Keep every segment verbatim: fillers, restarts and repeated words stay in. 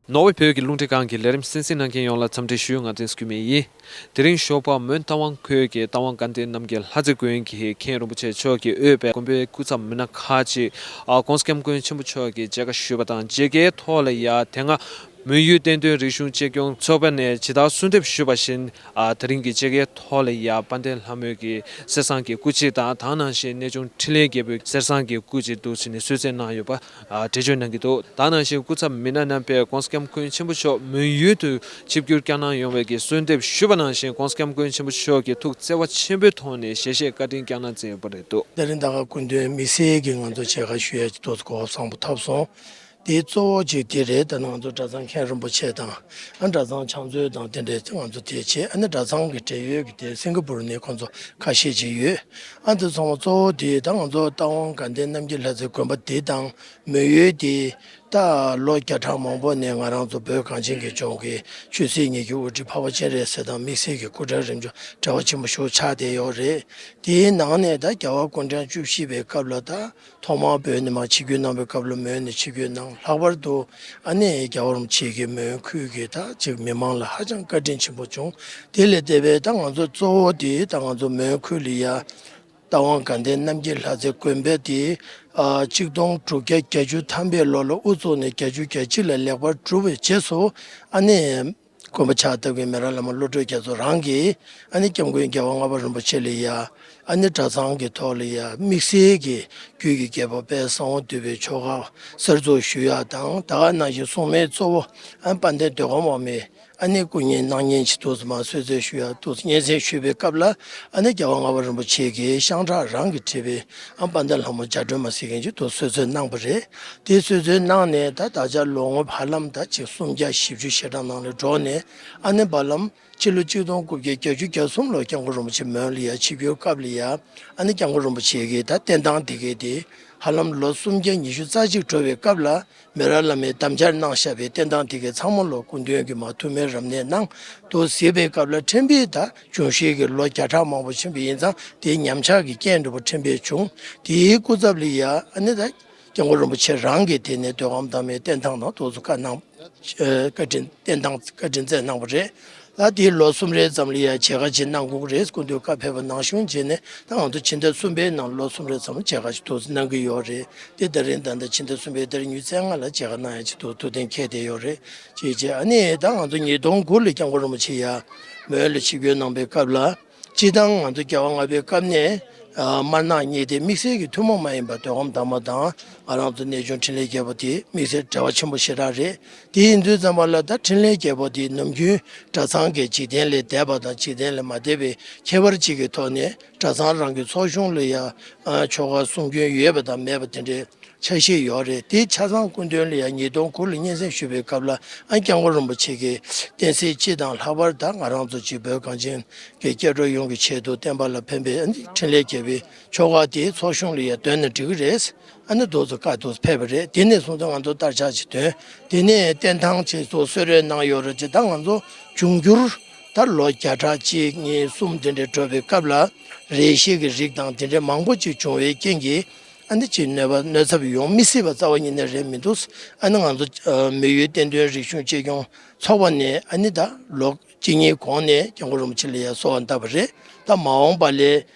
ནོར་ཝེ་བོད་ཀྱི་རླུང་འཕྲིན་ཁང་གི་ལས་རིམ་གསན་གཟིགས་གནང་མཁན་ཡོངས་ལ་འཚམས་འདྲི་ཞུ། ང་བསྟན་འཛིན་སྐྱིད་མེད་ཡིན། དེ་རིང་ཞོགས་པ་མོན་རྟ་དབང་ཁུལ་གྱི་རྟ་དབང་དགའ་ལྡན་རྣམ་རྒྱལ་ལྷ་རྩེ་དགོན་གྱི་མཁན་རིན་པོ་ཆེ་མཆོག་གིས་དབུས་པའི་དགོན་པའི་སྐུ་ཚབ་མི་སྣ་ཁག་ཅིག ༸གོང་ས་༸སྐྱབས་མགོན་ཆེན་པོ་མཆོག་གི་མཇལ་ཁ་ཞུས་པ་དང་། མཇལ་ཁའི་ཐོག་ལ་ཡ་དེ་སྔ་མོན་ཡུལ་བསྟན་དོན་རིག་གཞུང་གཅེས་སྐྱོང་ཚོགས་པ་ནས་ཇི་ལྟར་གསོལ་འདེབས་ཞུས་པ་བཞིན། ཨ། དེ་རིང་གི་མཇལ་ཁའི་ཐོག་ལ་ཡ་དཔལ་ལྡན་ལྷ་མོ་གི་གསེར་ཟངས་ཀྱི་སྐུ་ཅིག་དང་། དེ་ནང་བཞིན་གནས་ཆུང་འཕྲིན་ལས་རྒྱལ་པོའི་གསེར་ཟངས་ཀྱི་སྐུ་ཅིག་འདུག་ཟེར་ནས་གསོལ་སྩལ་གནང་ཡོད་པ། ཨ། འགྲེལ་བརྗོད་གནང་གི་འདུག་དེ་ནང་བཞིན་སྐུ་ཚབ་མི་སྣ་རྣམ་པས་༸གོང་ས་༸སྐྱབས་མགོན་ཆེན་པོ་མཆོག་མོན་ཡུལ་དུ་ཆིབས་བསྒྱུར་བསྐྱངས་གནང་ཡོང་བའི་གི་གསོལ་འདེབས་ཞུས་པ་ནང་བཞིན། ༸གོང་ས་༸སྐྱབས་མགོན་ཆེན་པོ་མཆོག་གིས་ཐུགས་བརྩེ་བ་ཆེན་པོའི་ཐོག་ནས་ཞལ་བཞེས་བཀའ་དྲིན་བསྐྱངས་གནང་མཛད་ཡོད་པ་རེད་འདུག་དེ་རིང་ད་ག་སྐུ་མདུན་དམིགས་བསལ་གྱི་ང་ཚོ་མཇལ་ཁ་ཞུ་ཡ་གི་ཏོག་ཙམ་གོ་སྐབས་བཟང་པོ་ཐོབ་སོང་། དེའི་གཙོ་བོ་གཅིག་དེ་རེད། ད་ནང་ཚོ་གྲྭ་ཚང་མཁན་རིན་པོ་ཆེ་དང་། ཨ། གྲྭ་ཚང་ཕྱག་མཛོད་དང་དེ་འདྲའི་ང་ཚོ་དེ་བྱས། ཨ་ནི་གྲྭ་ཚང་གི་འབྲེལ་ཡོད་ཀྱི་དེ་སིང་ག་པུར་ནས་ཁོང་ཚོ་ཁ་ཤས་ཅིག་ཡོད། ཨ། འདི་ཚང་མ་གཙོ་བོ་དེ་ད་ང་ཚོ་རྟ་དབང་དགའ་ལྡན་རྣམ་རྒྱལ་ལྷ་རྩེ་དགོན་པ་འདི་དང་མོན་ཡུལ་དེ་ད་ལོ་བརྒྱ་ཕྲག་མང་པོ་ནས་ང་རང་ཚོ་བོད་གངས་ཅན་གྱི་ལྗོངས་ཀྱི་ཆོས་སྲིད་གཉིས་ཀྱི་དབུ་ཁྲིད་འཕགས་པ་སྤྱན་རས་གཟིགས་དང་དམིགས་བསལ་གྱི་སྐུ་ཕྲེང་རིམ་བྱོན་འབྲེལ་བ་ཆེན་པོ་ཞིག་ཆགས་བསྡད་ཡོད་རེད། དེའི་ནང་ནས་ད་རྒྱལ་བ་སྐུ་ཕྲེང་བཅུ་བཞི་པའི་སྐབས་ལ་ད་ཐོག་མར་བོད་ནས་མར་ཆིབས་བསྒྱུར་གནང་བའི་སྐབས་ལ་མོན་ནས་ཆིབས་བསྒྱུར་གནང་། ལྷག་པར་དུ་ཨ་ནི་རྒྱལ་བ་རིན་པོ་ཆེ་གིས་མོན་ཁུལ་གྱི་ད་ཅིག་མི་མང་ལ་ཧ་ཅང་བཀའ་དྲིན་ཆེན་པོ་བྱུང་། དེ་ལས་འདས་པའི་ད་ང་ཚོ་གཙོ་བོ་དེ་ད་ང་ཚོ་མོན་ཁུལ་ལ་ཡ་རྟ་དབང་དགའ་ལྡན་རྣམ་རྒྱལ་ལྷ་རྩེ་དགོན་པ་དེ། ཨ། ཆིག་སྟོང་དྲུག་བརྒྱ་བརྒྱད་ཅུ་ཐམ་པའི་ལོ་ལ་དབུ་བཙུགས་ནས་བརྒྱད་ཅུ་གྱ་གཅིག་ལ་ལེགས་པར་གྲུབ་པའི་རྗེས་སུ། ཨ་ནི་དགོན་པ་ཕྱག་བཏབ་མཁན་མེ་རག་བླ་མ་བློ་གྲོས་རྒྱ་མཚོ་རང་གིས་ཨ་ནི་སྐྱབས་མགོན་རྒྱལ་བ་ལྔ་པ་རིན་པོ་ཆེ་ལ་ཡ། ཨ་ནི་གྲྭ་ཚང་གི་ཐོག་ལ་ཡ་དམིགས་བསལ་གྱི་རྒྱུད་ཀྱི་དགེ་བ་དཔལ་བཟང་པོ་འདུས་པའི་ཆོ་ག་གསར་འཛུགས་ཞུ་ཡ་དང་། ད་ག་ནང་བཞིན་སྲུང་མའི་གཙོ་བོ་ཨ་དཔལ་ལྡན་འདོད་ཁམས་དབང་མོའི་ཨ་ནི་སྐུ་བརྙན་སྣང་བརྙན་ཅིག་ཏོག་ཙམ་མར་གསོལ་སྩལ་ཞུ་ཡ་ཏོག་ཙམ་སྙན་སེང་ཞུས་པའི་སྐབས་ལ། ཨ་ནི་རྒྱལ་བ་ལྔ་པ་རིན་པོ་ཆེ་གིས་ཤངས་ཁྲག་རང་གིས་བྲིས་པའི་ཨ་དཔལ་ལྡན་ལྷ་མོ་ལྗགས་སྒྲོན་མ་ཟེར་མཁན་ཅིག་ཏོག་ཙམ་གསོལ་སྩལ་གནང་བ་རེད། དེ་གསོལ་སྩལ་གནང་ནས་ད་ད་ཆ་ལོ་ངོ་བར་ལམ་ད་ཅིག་སུམ་བརྒྱ་བཞི་བཅུ་ཞེ་གྲངས་ནང་ལ་འགྲོ་ནས། ཨ་ནི་བར་ལམ་ཕྱི་ལོ་ཆིག་སྟོང་དགུ་བརྒྱ་བརྒྱད་ཅུ་གྱ་གསུམ་ལོར་སྐྱབས་མགོན་རིན་པོ་ཆེ་མོན་ལ་ཡ་ཆིབས་བསྒྱུར་སྐབས་ལ་ཡ། ཨ་ནི་སྐྱབས་མགོན་རིན་པོ་ཆེ་གིས་ད་བསྟན་སྟངས་དེ་གའི་དེ་ཧ་ལམ་ལོ་སུམ་བརྒྱ་ཉི་ཤུ་རྩ་གཅིག་འགྲོ་བའི་སྐབས་ལ། མེ་རག་བླ་མས་དམ་བཅའ་གནང་བཞག་པའི་བསྟན་སྟངས་དེ་གའི་ཚང་མ་ལོ་སྐུ་མདུན་གྱིས་མར་ཐུགས་སྨོན་རབ་གནས་གནང་དུ་གཟིགས་པའི་སྐབས་ལ། ཕྲན་བུ་ད་འབྱུང་བཞི་གི་ལོ་བརྒྱ་ཕྲག་མང་པོ་ཕྱིན་པ་ཡིན་ཙང་། དེའི་ཉམས་ཆག་གི་རྐྱེན་འདྲ་པོ་ཕྲན་བུ་བྱུང་། དེའི་སྐུ་ཚབ་ལ་ཡ་ཨ་ནི་ད་སྐྱབས་མགོན་རིན་པོ་ཆེ་རང་གིས་དེ་ནས་འདོད་ཁམས་དང་མའི་བསྟན་སྟངས་དང་ཏོག་ཙམ་བཀའ་གནང་། ཨ། བཀའ་དྲིན། བསྟན་སྟངས་བཀའ་དྲིན་སྩལ་གནང་བ་རེད། ད་དེའི་ལོ་གསུམ་རེའི་ཙམ་ལ་ཡ་མཇལ་ཁ་ཅིག་གནང་དགོས་ཀྱི་རེད། སྐུ་མདུན་བཀའ་ཕེབས་པ་ནང་བཞིན་བྱས་ནས། ད་ང་ཚོ་ཕྱི་ཟླ་གསུམ་པའི་ནང་ལོ་གསུམ་རེའི་ཙམ་མཇལ་ཁ་ཅིག་ཏོག་ཙམ་གནང་གི་ཡོད་རེད། དེ་ད་རིང་ད་ལྟ་ཕྱི་ཟླ་གསུམ་པའི་ཟླ་ཉི་ཤུ་རྩ་ལྔ་ལ་མཇལ་ཁ་གནང་ཡ་ཅིག་ཏོག་ཐུགས་གཏན་འཁེལ་བསྡད་ཡོད་རེད། ཅེས་བྱས། ཨ་ནི་ད་ང་ཚོ་ཉིས་སྟོང་དགུ་ལ་སྐྱབས་མགོན་རིན་པོ་ཆེ་ཡ་མོན་ལ་ཆིབས་བསྒྱུར་གནང་པའི་སྐབས་ལ། སྤྱིར་བཏང་ང་ཚོ་རྒྱལ་བ་ལྔ་པའི་སྐབས་ནས། ཨ། དམར་ནག་གཉིས་དེ་དམིགས་བསལ་གྱི་ཐུན་མོང་མ་ཡིན་པ་འདོད་ཁམས་དང་མ་དང་ང་རང་ཚོ་གནས་ཆུང་འཕྲིན་ལས་རྒྱལ་པོ་དེ་དམིགས་བསལ་འབྲེལ་བ་ཆེན་པོ་ཞེ་དྲག་རེད། དེ་ཡིན་དུས་ཙམ་པ་ལ་ད་འཕྲིན་ལས་རྒྱལ་པོ་དེ་ནམ་རྒྱུན་གྲྭ་ཚང་གི་འཇིག་རྟེན་ལས་འདས་པ་དང་འཇིག་རྟེན་ལས་མ་འདས་པའི་ཁྱད་པར་ཅིག་གི་ཐོག་ནས། གྲྭ་ཚང་རང་གི་ཚོགས་གཞུང་ལ་ཡ། ཨ། ཆོ་ག་གསུང་རྒྱུན་ཡོད་པ་དང་མེད་པ་དེ་འདྲའི་ཆ་ཤས་ཡོད་རེད། དེ་ཆ་ཚང་སྐུ་མདུན་ལ་ཡང་ཉིས་སྟོང་དགུ་ལ་སྙན་སེང་ཞུས་པའི་སྐབས་ལ། ཨ། སྐྱབས་མགོན་རིན་པོ་ཆེ་གིས་བསྟན་སྲིད་སྤྱི་དང་། ལྷག་པར་ད་ང་རང་ཚོ་གཅིག་བོད་གངས་ཅན་གྱི་སྐྱེ་འགྲོ་ཡོངས་ཀྱི་ཆེད་དུ་བསྟན་པ་ལ་ཕན་པའི། ཨ་ནི་འཕྲིན་ལས་རྒྱས་པའི་ཆོ་ག་དེ་ཚོགས་གཞུང་ལ་ཡང་འདོན་ན་འགྲིག་གི་རེད། ཨ་ནི་དུ་ཚོ་བཀའ་དུ་ཕེབས་པ་རེད། དེ་ནས་བཟུང་སྟེ་ང་ཚོ་བསྟར་ཆགས་ཅིག་འདོན། དེ་ནས་བསྟན་ཐང་ཆེད་དུ་གསོལ་རས་གནང་ཡོད་རེད། ཅེས། ད་ང་ཚོ་འབྱུང་འགྱུར་ད་ལོ་བརྒྱ་ཕྲག་གཅིག་གཉིས་གསུམ་དེ་འདྲ་འགྲོ་བའི་སྐབས་ལ། རས་གཞི་གི་རིགས་དང་དེ་འདྲ་མང་པོ་ཅིག་བྱུང་བའི་རྐྱེན་གྱིས། ཨ་ནི་ཅིག་གནོད་པ་གནོད་ཚབས་ཡོང་མི་སྲིད་པ་རྩ་བ་ཉིད་ནས་རེད་མི་འདུག་ཨ་ནི་ང་ཚོ་མོན་ཡུལ་བསྟན་དོན་རིག་གཞུང་གཅེས་སྐྱོང་ཚོགས་པ་ནས། ཨ་ནི་ད་ལོ་གཅིག་གཉིས་གོང་ནས་སྐྱབས་མགོན་རིན་པོ་ཆེ་ལ་ཡ་གསོལ་བ་བཏབ་པ་རེད། ད་མ་འོངས་པ་ལ་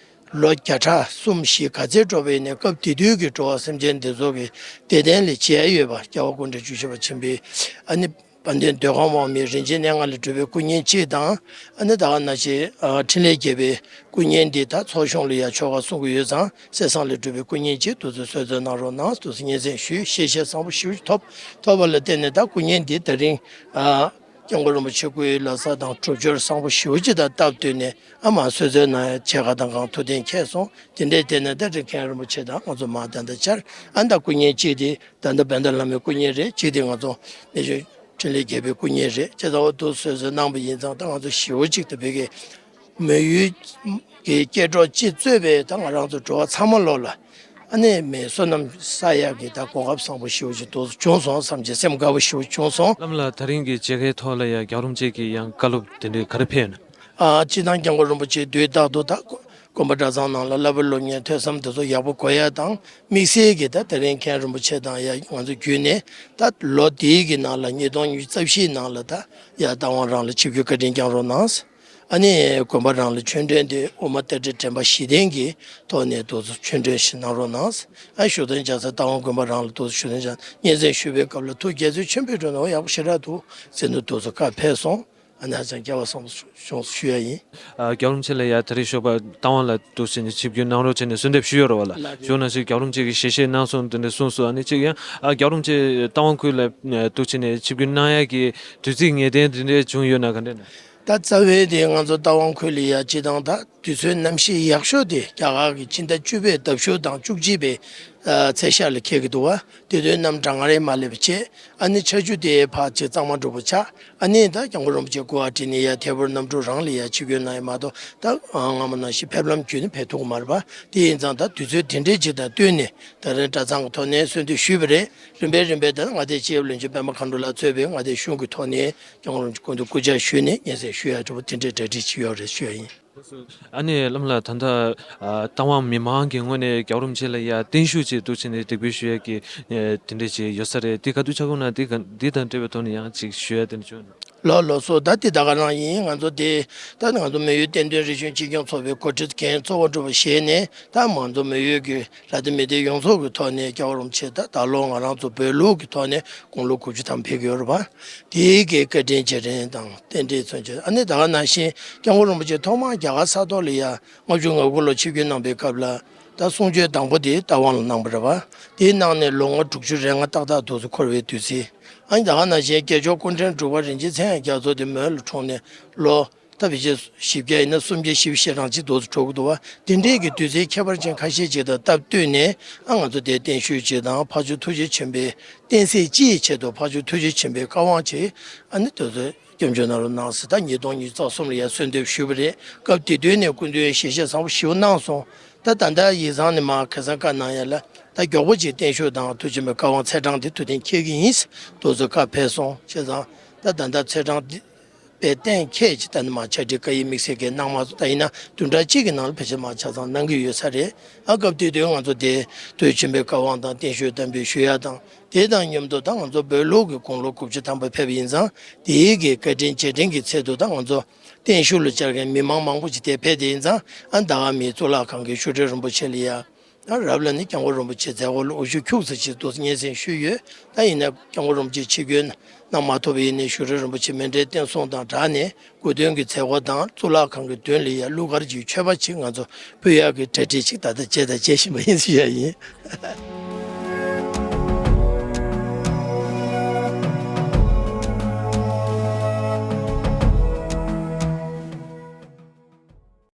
ལོ་བརྒྱ་ཕྲག་གསུམ་བཞི་ག་ཚད་འགྲོ་བ་ཡིན་ནའི་སྐབས་དེ་དུས་ཀྱི་འགྲོ་བ་སེམས་ཅན་འདི་ཚོ་གི་བདེ་དོན་ལ་བྱས་ཡོད་པ། རྒྱལ་བ་སྐུ་ཕྲེང་བཅུ་བཞི་པ་ཆེན་པོའི་ཨ་ནི་དཔལ་ལྡན་འདོད་ཁམས་དབང་མོའི་རིན་ཆེན་གནས་ལྔ་ལས་གྲུབ་པའི་སྐུ་བརྙན་གཅིག་དང་། ཨ་ནི་ད་ག་ནང་བཞིན་ཨ་འཕྲིན་ལས་རྒྱས་པའི་སྐུ་བརྙན་འདི་ད་ཚོགས་གཞུང་ལ་ཡ་ཆོ་ག་གསུང་གི་ཡོད་ཙང་། གསེར་ཟངས་ལས་གྲུབ་པའི་སྐུ་བརྙན་གཅིག་དུ་ཚོད་གསོལ་སྩལ་གནང་རོགས་གནང་དུ་སྙན་སེང་ཞུས། ཞལ་བཞེས་བཟང་པོ་ཞེ་པོ་ཅིག་ཐོབ། ཐོབ་པ་ལ་བརྟེན་ནས་ད་སྐུ་བརྙན་འདི་ད་རིང་ཨ་སྐྱབས་མགོན་རིན་པོ་ཆེ་སྐུའི་ལོ་གསར་དང་སྒྲུབ་སྦྱོར་བཟང་པོ་ཞེ་པོ་ཅིག་དང་སྟབས་བསྟུན་ནས། ཨ་མ་གསོལ་སྩལ་གནང་ཡ་མཇལ་ཁ་དང་གང་ཐུགས་གཏན་འཁེལ་སོང་། དེ་འདྲའི་ཐད་ནས་ད་རེས་མཁན་རིན་པོ་ཆེ་དང་ང་ཚོ་མ་ད་ལྟ་བཅར། ཨ་ད་སྐུ་བརྙན་གཅིག་དེ་ད་ལྟ་དཔལ་ལྡན་ལྷ་མོའི་སྐུ་བརྙན་རེད། གཅིག་དེ་ང་ཚོ་གནས་ཆུང་འཕྲིན་ལས་རྒྱས་པའི་སྐུ་བརྙན་རེད། ཅེས་ད་འོ་དུ་གསོལ་སྩལ་གནང་བ་ཡིན་ཙང་། ད་ང་ཚོ་ཞེ་པོ་ཅིག་ད་བོད་ཀྱི་མོན་ཡུལ་གྱི་སྐྱེ་འགྲོ་སྤྱི་གཙོས་པའི་ད་ང་རང་ཚོ་འགྲོ་བ་ཚང་མ་ལོག་ལ། ཨ་ནི་མི་བསོད་ནམས་བསགས་ཡག་གི་ད་གོ་སྐབས་བཟང་པོ་ཞེ་པོ་ཅིག་ཏོག་ཙམ་བྱུང་སོང་བསམ་གྱི་སེམས་དགའ་པོ་ཞེ་པོ་བྱུང་སོང་། བླ་མ་ལགས། ད་རིང་གི་མཇལ་ཁའི་ཐོག་ལ་ཡང་རྒྱལ་བ་རིན་པོ་ཆེ་གིས་ཡང་བཀའ་སློབ་དེ་འདྲའི་ག་རེ་ཕེབས་ན། ཨ་སྤྱིར་བཏང་སྐྱབས་མགོན་རིན་པོ་ཆེ་དུས་རྟག་ཏུ་ད་ དགོན་པ་གྲྭ་ཚང་ནང་ལ་བསླབ་པའི་སློབ་གཉེར་ཐོས་བསམ་དེ་ཚོ་ཡག་པོ་དགོས་ཡ་དང་། དམིགས་བསལ་གྱི་ད་དེ་རིང་མཁན་རིན་པོ་ཆེ་དང་ཡ་ང་ཚོ་བརྒྱུད་ནས་ད་ལོ་འདིའི་གི་ནང་ལ་ཉིས་སྟོང་ཉི་ཤུ་རྩ་བཞིའི་ནང་ལ་ད་ཡ་རྟ་དབང་རང་ལ་ཆིབས་བསྒྱུར་བཀའ་དྲིན་བསྐྱངས་རོགས་གནང་། ཨ་ནི་དགོན་པ་རང་ལ་ཆོས་འབྲེལ་འདི་དབུ་མ་ལྟ་ཁྲིད་དྲན་པ་བཞི་ལྡན་གྱི་ཐོག་ནས་དུ་ཆོས་འབྲེལ་ཞིག་གནང་རོགས་གནང་། ཨ་ཞུ་དོན་བྱ་ས་རྟ་དབང་དགོན་པ་རང་ལ་དུ་ཞུ་དོན་བྱ་སྙན་སེང་ཞུ་བའི་སྐབས་ལ་ཐུགས་དགྱེས་ཚུལ་ཆེན་པོས་སྒྲོན་ནོ་ཡག་པོ་ཞེ་དྲག་འདུག་ཟེར་ནས་དུ་ཁ་ཕེབས་སོང་། ཨ་ནི་ཧ་ཅང་སྐལ་བ་བཟང་པོ་བྱུང་སོང་ཞུ་ཡ་ཡིན། ཨ་རྒྱལ་བ་རིན་པོ་ཆེ་ལ་ཡ་ད་རེས་ཞོགས་པ་རྟ་དབང་ལ་འདུག་བྱས་ནས་ཆིབས་བསྒྱུར་གནང་རོགས་བྱས་ནས་གསོལ་འདེབས་ཞུས་ཡོད་རེད་བ་ལ། ལགས་རེད། བྱུང་ན་ཞིག་རྒྱལ་བ་རིན་པོ་ཆེ་གིས་ཞལ་བཞེས་གནང་སོང་དེ་འདྲ་གསུངས་སོང་། ཨ་ནི་གཅིག་ཡང་ཨ་རྒྱལ་བ་རིན་པོ་ཆེ་རྟ་དབང་ཁུལ་ལ་འདུག་བྱས་ནས་ཆིབས་བསྒྱུར་གནང་ཡ་གི་དུས་ཚིགས་ངེས་གཏན་དེ་འདྲ་བྱུང་ཡོད་ན་ག་འདྲ་ན། ད་རྩ་བའི་དེ་ང་ཚོ་རྟ་དབང་ཁུལ་ལ་ཡ་སྤྱི་བཏང་ད་དུས་ཚོད་གནམ་གཤིས་ཡག་ཤོས་དེ་རྒྱ་གར་གྱི་ཕྱི་ཟླ་བཅུ་པའི་ཟླ་མཇུག་དང་བཅུ་གཅིག་པའི་ཨ་ཚེས་ཤར་ལ་འཁེལ་གྱི་འདུག་བ། དེ་དུས་གནམ་གྲང་ངར་མ་སླེབས་པ་བྱས། ཨ་ནི་ཆར་ཆུ་དེ་ཕར་ཅིག་གཙང་མ་འགྲོ་པོ་ཆགས། ཨ་ནི་ད་སྐྱབས་མགོན་རིན་པོ་ཆེ་སྐུ་པར་བྲིས་ནས་ཡ་ཐད་འཕུར་གནམ་གྲུ་རང་ལ་ཡ་ཆིབས་བསྒྱུར་གནང་ཡ་མ་གཏོགས་ད་སྔ་མ་ནང་བཞིན་ཕེབས་ལམ་བརྒྱུད་ནས་ཕེབས་ཐུབ་ཀྱི་མ་རེད་པ། དེ་ཡིན་ཙང་ད་དུས་ཚོད་དེ་འདྲའི་ཅིག་དང་བསྟུན་ནས་ད་རེས་གྲྭ་ཚང་གི་ཐོག་ནས་གསོལ་འདེབས་ཞུས་པ་རེད། རིམ་པས་རིམ་པས་ད་མངའ་སྡེ་སྤྱི་ཁྱབ་བློན་ཆེན་པད་མ་མཁའ་འགྲོ་ལགས་གཙོས་པའི་མངའ་སྡེ་གཞུང་གི་ཐོག་ནས་སྐྱབས་མགོན་རིན་པོ་ཆེ་སྐུ་ཕྱག་ཞུས་ནས་སྙན་སེང་ཞུ་ཡ་འདྲ་པོ་དེ་འདྲའི་གྲ་སྒྲིག་ཅིག་ཡོད་རེད་ཞུ་ཡ་ཡིན། ཨ་ནི་བླ་མ་ལགས་ད་ལྟ་ཨ་རྟ་དབང་མི་མང་གི་ངོས་ནས་རྒྱལ་བ་རིན་པོ་ཆེ་ལ་ཡ་བརྟན་བཞུགས་ཅིག་འདུག་བྱས་ནས་འདེགས་འབུལ་ཞུ་ཡ་གི་ཨེ་དེ་འདྲས་ཅིག་ཡོད་ས་རེད། དེ་ག་དུས་ཆགས་ཀྱི་ཡོད་ན་དེ་ག་འདི་དང་འབྲེལ་བའི་ཐོག་ནས་ཡང་ཅིག་ཞུ་ཡ་དེ་འདྲ་བྱུང་ན། ལགས་ལགས་སོ། ད་དེ་ད་ག་རང་ཡིན། ང་ཚོ་དེ་ད་ང་ཚོ་མི་ཡུལ་བསྟན་དོན་རིག་གཞུང་གཅེས་སྐྱོང་ཚོགས་པའི་འགོ་ཁྲིད་འགན་གཙོ་བོ་གྲུབ་པ་བཞེས་ནས་ད་ང་ཚོ་མི་ཡུལ་གྱི་ལ་དྭགས་མི་སྡེ་ཡོངས་རྫོགས་ཀྱི་ཐོག་ནས་རྒྱལ་བ་རིན་པོ་ཆེ་ད་ད་ལོ་ང་རང་ཚོ་བོད་ལུགས་ཀྱི་ཐོག་ནས་དགུང་ལོ་དགུ་བཅུ་ཐམ་ཕེབས་ཀྱི་ཡོད་རེད་པ། དེའི་གི་བཀའ་དྲིན་རྗེས་དྲན་དང་རྟེན་འབྲེལ་མཚོན་བྱེད། ཨ་ནི་ད་ག་ནང་བཞིན་སྐྱབས་མགོན་རིན་པོ་ཆེ་ཐོག་མར་རྒྱ་གར་ས་ཐོག་ལ་ཡ་ལྔ་བཅུ་ང་དགུ་ལོ་ཆིབས་བསྒྱུར་གནང་པའི་སྐབས་ལ་ད་གསུང་ཆོས་དང་པོ་དེ་རྟ་དབང་ལ་གནང་བ་རེད་པ། དེའི་ནང་ནས་ལོ་ངོ་དྲུག་ཅུ་རེ་ལྔ་ཏག་ཏག་དུས་སུ་འཁོར་བའི་དུས་ཚིགས། ཨ་ནི་ད་ག་ནང་བཞིན་སྐྱེས་མཆོག་སྐུ་ཕྲེང་དྲུག་པ་རིན་ཆེན་མཚན་ཡང་རྒྱ་མཚོ་དེ་མོན་ལ་འཁྲུངས་ནས་ལོ་ད་ཕལ་ཆེར་བཞི་བརྒྱ་ཡིན་ན་སུམ་བརྒྱ་བཞི་བཅུ་ཞེ་གྲངས་ཅིག་འདུག་སེ་འགྲོ་གི་འདུག་བ། དེ་འདྲའི་གི་དུས་ཚིགས་ཁྱད་པར་ཅན་ཁ་ཤས་ཅིག་དང་སྟབས་བསྟུན་ནས་ཨ་ང་ཚོ་དེ་བརྟན་བཞུགས་ཅིག་དང་ཕ་ཇོ་ཐུགས་རྗེ་ཆེན་པོའི་བསྟན་སྲིད་སྤྱི་ཡི་ཆེད་དུ་ཕ་ཇོ་ཐུགས་རྗེ་ཆེན་པོའི་བཀའ་དབང་ཅིག་ཨ་ནི་དེ་ཚོ་སྐྱབས་འཇུག་གནང་རོགས་གནང་ཟེར་ད་ཉིས་སྟོང་ཉི་ཤུ་རྩ་གསུམ་ལ་ཡང་གསོལ་འདེབས་ཞུས་པ་རེད། སྐབས་དེ་དུས་ནས་སྐུ་མདུན་ཞལ་བཞེས་བཟང་པོ་ཞེ་པོ་གནང་སོང་། ད་ད་ལྟ་ཡིག་ཚང་ནས་མར་ཁ་སང་བཀའ་གནང་ཡ་ལ་ད་མགྱོགས་པོ་ཅིག་བརྟན་བཞུགས་དང་ཐུགས་རྗེ་ཆེན་པོའི་བཀའ་དབང་ཚེས་གྲངས་དེ་ཐུགས་གཏན་འཁེལ་གྱི་ཡིན། དེ་ཚོ་བཀའ་ཕེབས་སོང་། བྱས་ཙང་ད་ད་ལྟ་ཚེས་གྲངས་དེ་དཔེ་གཏན་འཁེལ་ཅིག་ད་ནི་མ་ཆ་འགྲིག་བཀའ་ཡིག་དམིགས་བསལ་གྱི་གནང་མ་སོང་། ད་ཡིན་ན་བདུན་ཕྲག་གཅིག་གི་ནང་ལ་ཕལ་ཆེར་མ་ཆ་ཚང་གནང་གི་ཡོད་ས་རེད། ཨ་སྐབས་དེ་དུས་ང་ཚོ་དེ་ཐུགས་ཆེན་པོའི་བཀའ་དབང་དང་བརྟན་བཞུགས་དམ་འབུལ་ཞུ་ཡ་དང་དེ་དང་མཉམ་དུ་ད་ང་ཚོ་བོད་ལུགས་ཀྱི་དགུང་ལོ་དགུ་བཅུ་ཐམ་པ་ཕེབས་ཡིན་ཙང་དེའི་གི་བཀའ་དྲིན་རྗེས་དྲན་གྱི་ཚད་དུ་ད་ང་ཚོ་བརྟན་བཞུགས་ལ་བཅར་མཁན་མི་མང་མང་པོ་ཅིག་དེ་ཕེབས་དེ་ཡིན་ཙང་ཨ་ད་ག་མིའི་གཙུག་ལག་ཁང་གི་བཞུགས་གྲལ་རིན་པོ་ཆེ་ལ་ཡ། ཡང་རབ་ལ་ནི་སྐྱབས་མགོན་རིན་པོ་ཆེ་མཛད་སྒོ་ལ་དབུ་བཞུགས་ཁྱུག་ཙམ་ཅིག་འདུག་སྙན་སེང་ཞུས་ཡོད། ད་ཡིན་ན་སྐྱབས་མགོན་རིན་པོ་ཆེ་ཆིབས་བསྒྱུར་གནང་མ་ཐུབ་པ་ཡིན་ནའི་བཞུགས་གྲལ་རིན་པོ་ཆེ་མཎྜལ་རྟེན་གསུམ་དང་སྦྲགས་ནས་དགུང་སྟོན་གྱི་མཛད་སྒོ་དང་གཙུག་ལག་ཁང་གི་མདུན་ལ་ཡ་གླུ་གར་གྱི་མཆོད་པ་ཅིག་ང་ཚོ་ཕུལ་ཡག་གི་གྲ་སྒྲིག་ཅིག་ད་ལྟ་བྱས་དང་བྱེད་བཞིན་པ་ཡིན་ཟེར་ཡ་ཡིན།